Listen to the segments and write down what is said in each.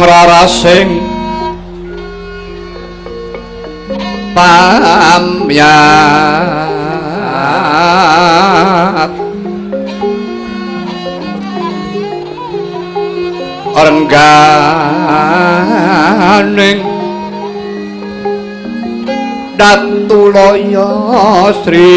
Ngrarasing pamyat rengganing Datulaya Sri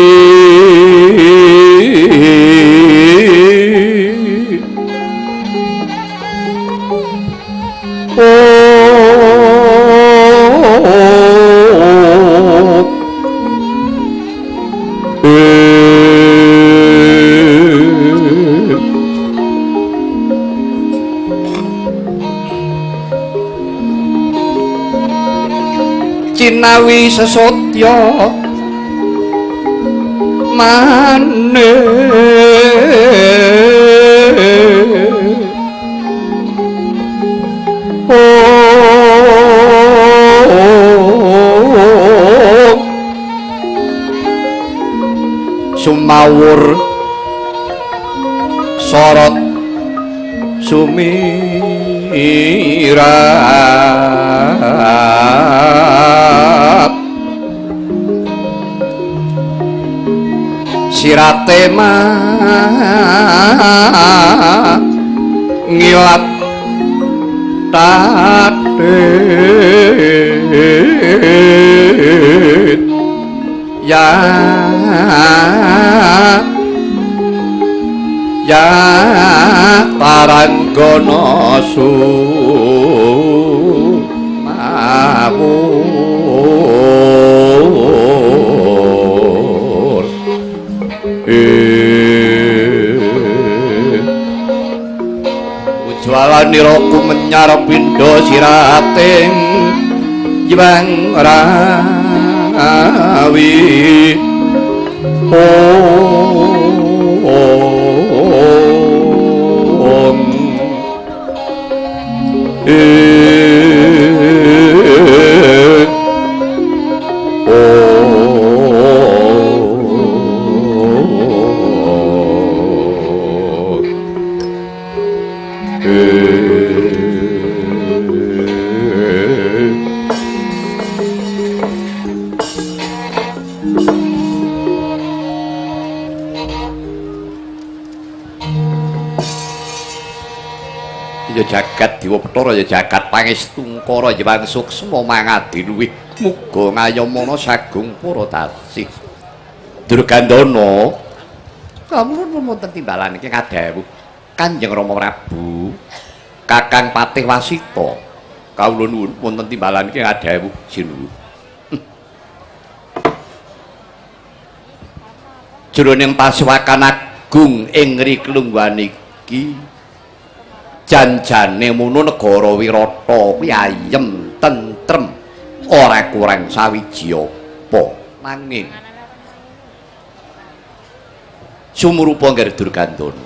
Cinawi sesotya mane sumawur sorot sumirap sirate ngilat tatit ya ya taranggana sumawur Ujwalaniraku menyar pindha sirating Jwang Rawi Om Ya jagat dewa Bathara ya jagat pangestungkara jewang suksma mangadi luwih muga ngayomana sagung para tasih Durgandana kawula wonten timbalan iki kadhawuh Kanjeng Rama Prabu Kakang Patih Wasita kawula nuwun wonten timbalan iki kadhawuh sinuwun. Jroning pasuwakan agung ing riklungguhan iki janjane mono negara Wirata kuwi ayem tentrem ora kurang sawiji apa nanging sumurupa ngger Durgandana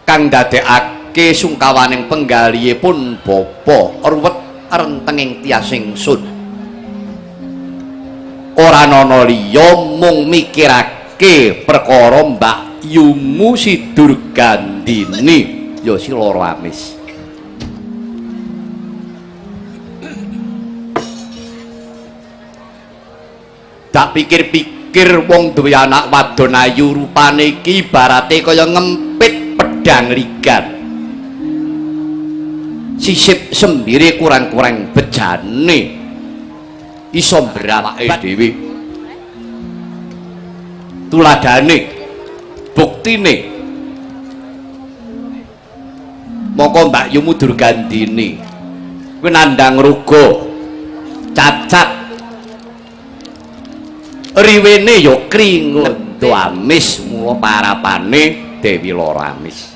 kang dadekake sungkawaning penggalihipun bapa ruwet rentenging tias ingsun ora ana liya mung mikirake perkara Mbak Yumu si Durgandini ya si loro amis. Tak pikir-pikir wong duwe anak wadon ayu rupane iki ibarate kaya ngempit pedang ligan. Sisip sembire kurang-kurang bejane iso mbrawake dhewe. Tuladane buktine moko Mbak Yumu Durgandini kuwi nandhang ruga cacat riwene ya kringondo amis mula parapane Dewi Loro Amis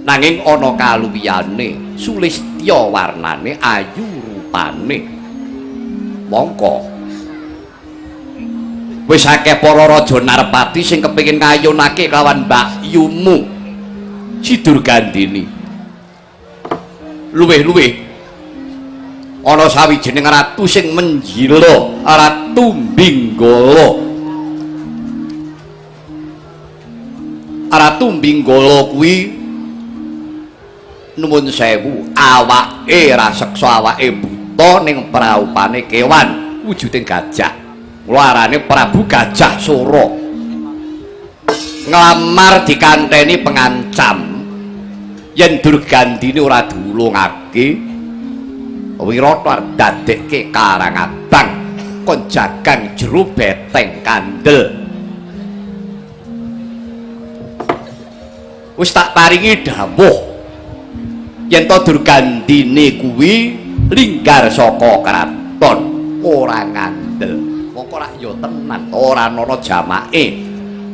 nanging ana kaluwihane sulistya warnane ayu rupane mongko wis akeh para raja narpati sing kepengin ngayunake kelawan Mbak Yumu si Durgandini. Luwih-luwih ana sawijining ratu sing menjila, Ratu Binggala. Ratu Binggala kuwi nuwun sewu, awake raseksa, awake buta ning praupane kewan wujuding gajah. Mula arane Prabu Gajah Sura. Nglamar dikanteni pengancam yen Durgandini ora diulungake Wirata dadekke Karang Abang kon jagang jero beteng kandel. Wis tak paringi dawuh yen to Durgandini kuwi linggar saka kraton ora ngandel. Mongko rak ya tenan ora ana jamake.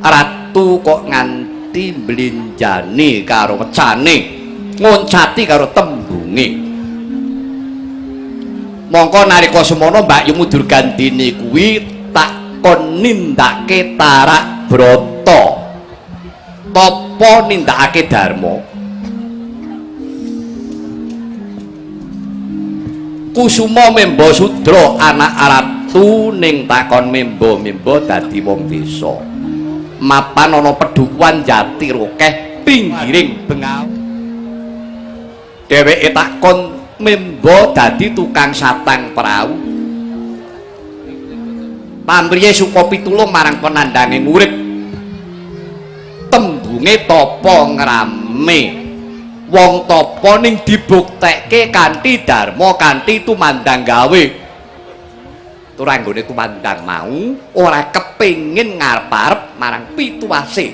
Ratu kok nganti mblenjane karo wecane, ngoncati karo tembunge. Mongko nalika semono Mbak Yumu Durgandini kuwi tak kon nindakake tarak brata. Tapa nindakake dharma. Kusuma memba sudra anak ratu ning takon memba-memba dadi wong desa. Mapan ana pedukuhan Jatirokeh pinggiring bengau. Dheweke takon memba dadi tukang satang prau. Pamriye suka pitulung marang penandange urip. Tembunge tapa ngrame. Wong tapa ning dibuktekke kanthi dharma, kanthi tumandang gawe. Turanggone tumandang mau ora kepengin ngarep-arep marang pituwase.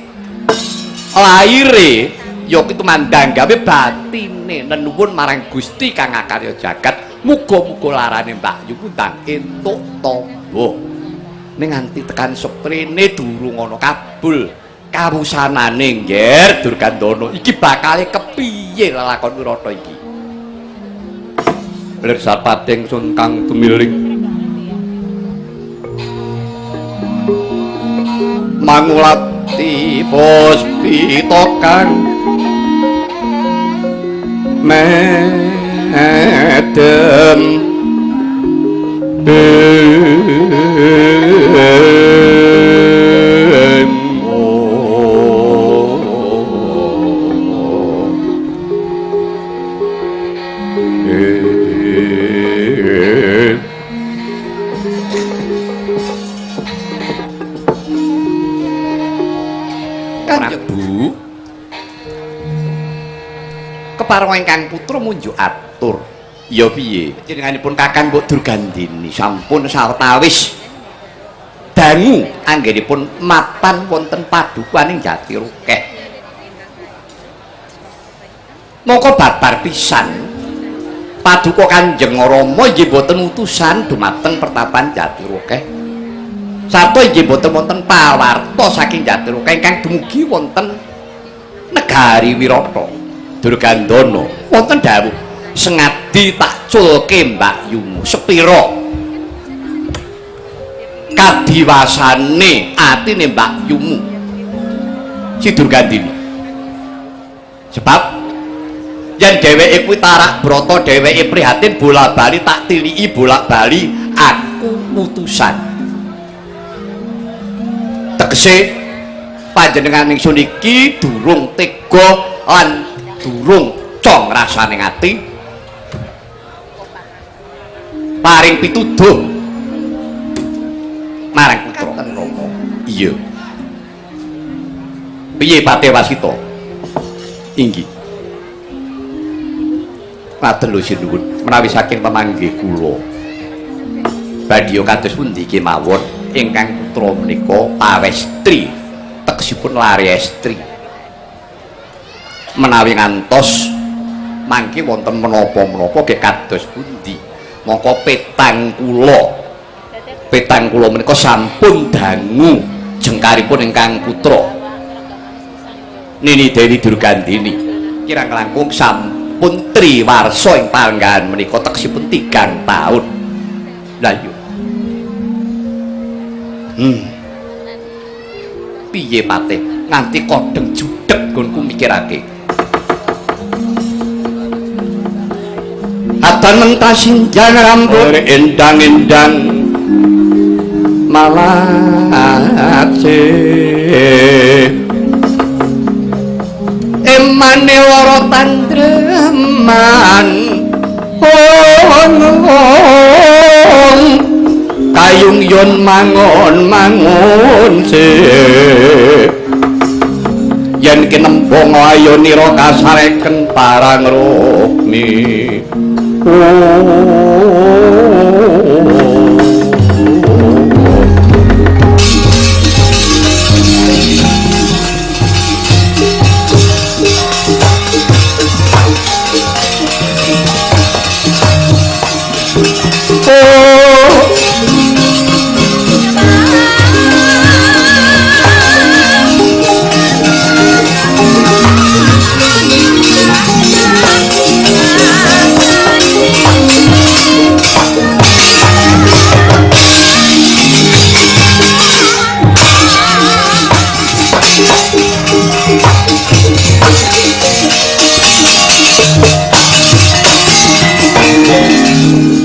Laire ya kuwi tumandang gawe, batine nenuwun marang Gusti kang akarya jagat. Muga-muga larane Mbak Yu ndang entuk tamba. Ning nganti tekan seprene durung ana kabul. Kawusanane Ngger Durgandana iki bakale kepiye lelakon Wirata iki? Lir sapating sun kang tumiling mangulati puspita kang medem Prabu kepareng ingkang putra munjuk atur. Ya piye? Jenenganipun Kakang Mbok Durgandini sampun sawetawis dangu anggenipun mapan wonten padukuhan ing Jatirokeh. Mongko babar pisan paduka Kanjeng Rama inggih boten utusan dumateng pertapan Jatirokeh. Sarta inggih boten wonten pawarta saking Jatirokeh ingkang dumugi wonten negari Wirata. Durgandana wonten dawuh sengadi tak culke Mbak Yumu sepira kadiwasane atine Mbak Yumu si Durgandini. Sebab yen dheweke kuwi tarak brata, dheweke prihatin bola-bali tak tiliki bolak-bali aku utusan. Tegese panjenengan ingsun iki durung tega lan durung cong rasane ati paring pituduh marang putra Rama. Iya. Piye Patih Wasita? Inggih. Ngaten lho sinuwun, menawi saking pemanggih kula badya kados pundi kemawon ingkang putra menika pawestri, tegesipun lare estri. Menawi ngantos mangke wonten menapa-menapa nggih kados pundi, mongko petang kula menika sampun dangu jengkaripun ingkang putra Nini Dewi Durgandini kirang langkung sampun triwarsa ing panggahan menika tegesipun 3 taun. Lah iya. Piye Patih nganti kodheng judheg nggonku mikirake. Adan mentas sinjang rambut endang-endang malah. Tandremane lara tandreman ong kayung yon mangon mangun se yen kinembung ayo nira kasareken parang rukmi.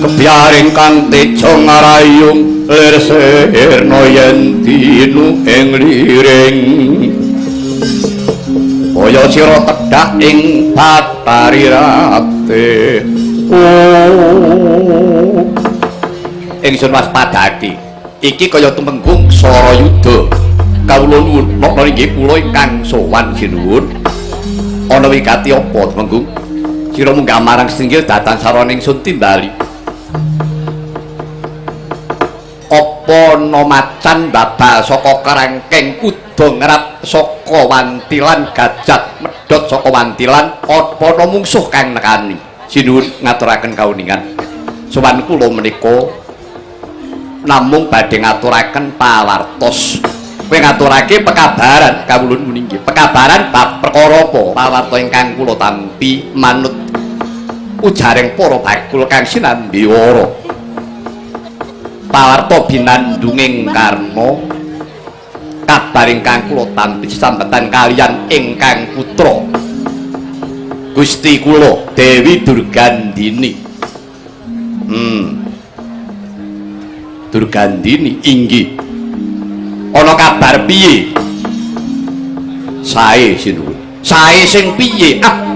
Kebiaring kang teja ngarayung lir sirna yen dinu ing liring kaya sira tedhak ing Bathari Ratih. Ingsun waspadati iki kaya tumenggung Sarayuda. Kawula nuwun napa inggih kula ingkang sowan sinuwun. Ana wigati apa tumenggung? Sira munggah marang singgil datan sarana ingsun timbali. Apa ana macan babal saka kerangkeng kuda ngrap saka wantilan gajah medhot saka wantilan apa ana mungsuh kang nekani? Sinuwun ngaturaken kauningan. Sowan kula menika namung badhe ngaturaken pawartos. Kowe ngaturake pekabaran kawula nuwun inggih. Pekabaran bab perkara apa? Pawarta ingkang kula tampi manut ujaring para bakul kang sinambi wara. Pawarta binandunging karma kabar ingkang kula tampi sesambetan kaliyan ingkang putra Gusti kula Dewi Durgandini. Durgandini inggih. Ana kabar piye? Sae sinuwun. Sae sing piye? Ah,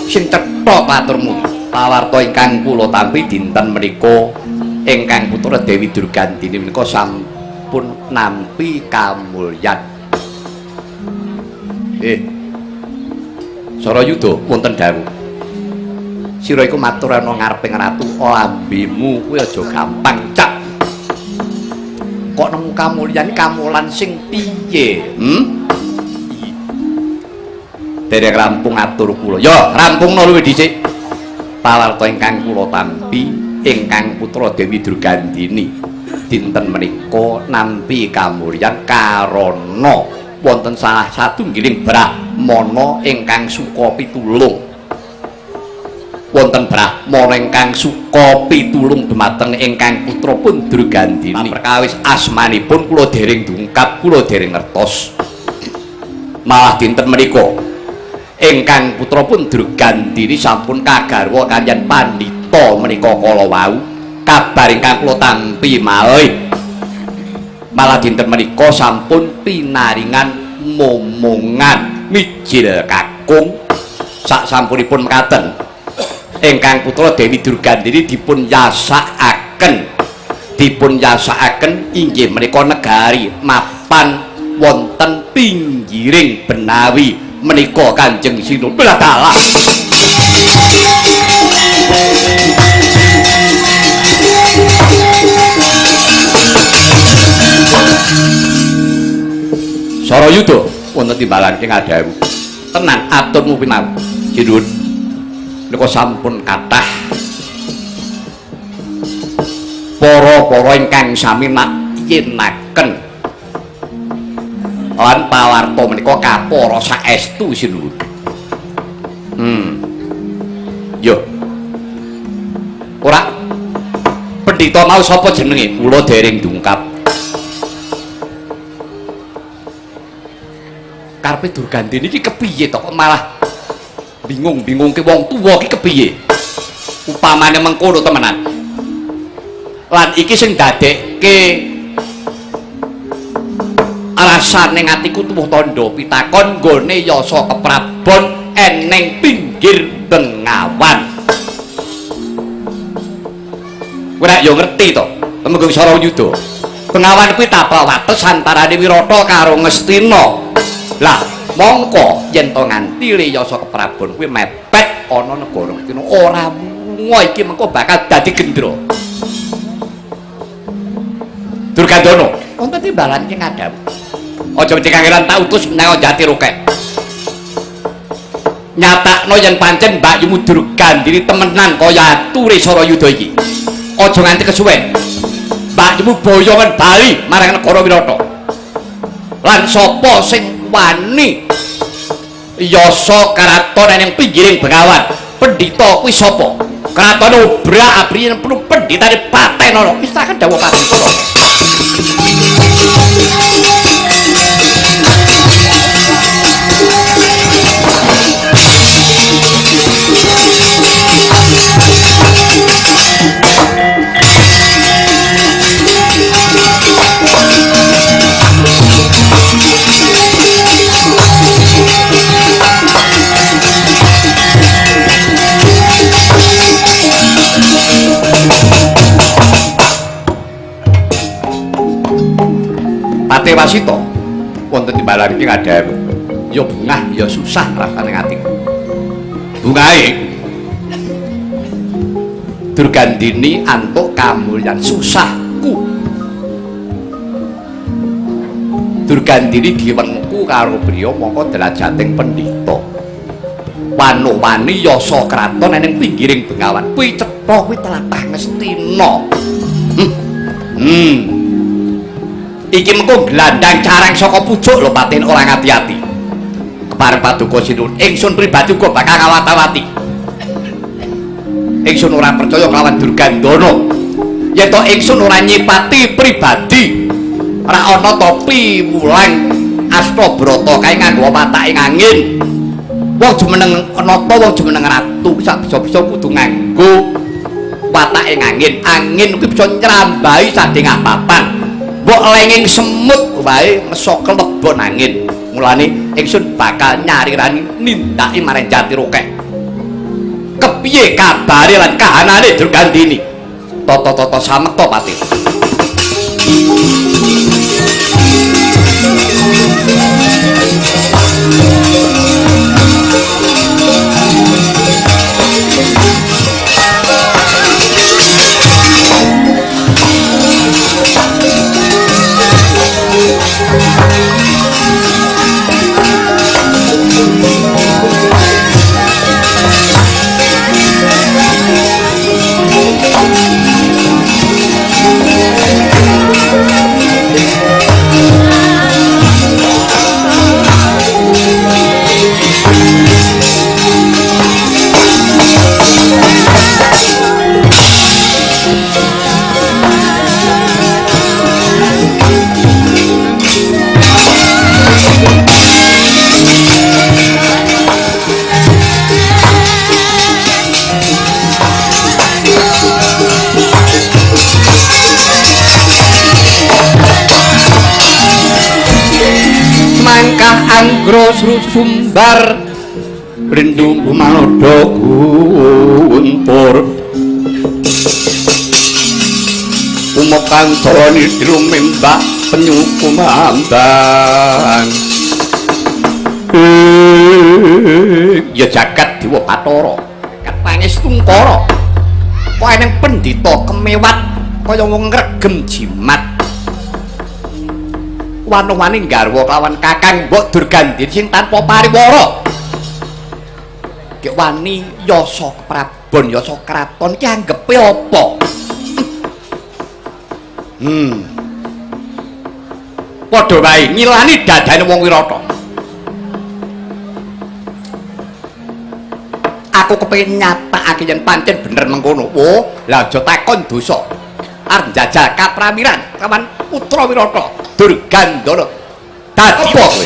sing cetha paturmu. Pawarta ingkang kula tampi dinten menika ingkang putra Dewi Durgandini menika sampun nampi kamulyan. Sarayuda wonten dawuh. Sira iku matur ana ngareping ratu, lambemu kuwi aja gampang cak. Kok nemu kamulyan kamulan sing piye? Dereng rampung atur kula. Ya, rampungno luwih dhisik. Pawarta ingkang kula tampi ingkang putra Dewi Durgandini dinten menika nampi kamulyan karana wonten salah satunggiling brahmana ingkang suka pitulung. Wonten brahmana ingkang suka pitulung dumateng ingkang putra pun Durgandini. Perkawis asmanipun kula dereng dungkap, kula dereng ngertos. Malah dinten menika ingkang putra pun Durgandini sampun kagarwa kaliyan pandhita menika kala wau. Kabar ingkang kula tampi malih malah dinten menika sampun pinaringan momongan mijil kakung. Sak sampunipun mekaten ingkang putra Dewi Durgandini dipun yasakaken inggih menika negari mapan wonten pinggiring Benawi menika Kanjeng Sinuwun. Dalah Sarayuda wonten timbalan ing adhawuh. Tenan aturmu pinawuh. Sinuwun menika sampun kathah para-para ingkang sami nakyenaken lan pawarta menika kapara saestu sinuwun. Yo. Ora pendhita mau sapa jenenge? Kula dereng dungkap. Karepe Durgandini iki kepiye to kok malah bingung-bingungke wong tuwa iki kepiye? Upamane mengkono temenan. Lan iki sing dadekke rasane atiku tuwuh tandha pitakon nggone yasa keprabon eneng pinggir Bengawan. Kowe rak yo ngerti to, Temenggung Sarayuda. Bengawan kuwi tapel wates antarane Wirata karo Ngastina. Lah, mongko yen to nganti Yasa Keprabon kuwi mepet ana negara Ngastina, ora mungo iki mengko bakal dadi gendra. Durgandana, wonten timbalan ki ngadhap. Aja mesti kangelan tak utus menyang Jatirokeh. Nyatakno yen pancen Mbakyumu Durgandini temenan kaya ature Sarayuda iki. Aja nganti kesuwen. Mbakyumu boyongan bali marang negara Wirata. Lan sapa sing wani yasa karaton ning pinggiring Bengawan? Pendhita kuwi sapa? Kratone obrak-abrik yen perlu pendhitane patenono. Wis tak dawuh paduka. Pate Wasita wonten timbalan iki ngadhap. Ya bungah ya susah rasane atiku. Bungahe Durgandini antuk kamulyan susahku. Durgandini diwengku karo priya mongko derajating pendhita. Wano-wani yasa kraton ning pinggiring Bengawan. Kuwi cetha kuwi tlatah Ngastina. Iki mengko glandang carang saka pucuk lho paten ora ngati-ati. Kepareng paduka sinuwun ingsun pribadi uga bakal ngawat-awati. Ingsun ora percaya kelawan Durgandana. Yen to ingsun ora nyipati pribadi, ora ana topi mulang Astabrata kae nganggo watake angin. Wong jumeneng nata, wong jumeneng ratu sak bisa-bisa kudu nganggo watake angin. Angin kuwi bisa nyrambahi sadingah papan. Mbok lenging semut wae meso kelebon angin. Mulane ingsun bakal nyarirani nindaki marang Jatirokeh. Kepiye kabare lan kahanane Durgandini? Tata-tata samekta pati. Anggro sumbar rindu manodo guntur umokan toroni dilumimbak penyu kumambang ya jagat dewa Bathara jagat Pangestungkara kok eneng pendhita kemewat kaya wong ngregem jimat wano-wani nggarwa kelawan Kakang Mbok Durgandini sing tanpa pariwara. Ki wani yasa Prabon yasa kraton ki anggepe apa? Padha wae ngilani dadane wong Wirata. Aku kepengin nyatakake yen pancen bener mengkono. Oh, lah aja takon dosa. Arep njajal kapramiran kawan putra Wirata Durgandana. Dadi apa kowe?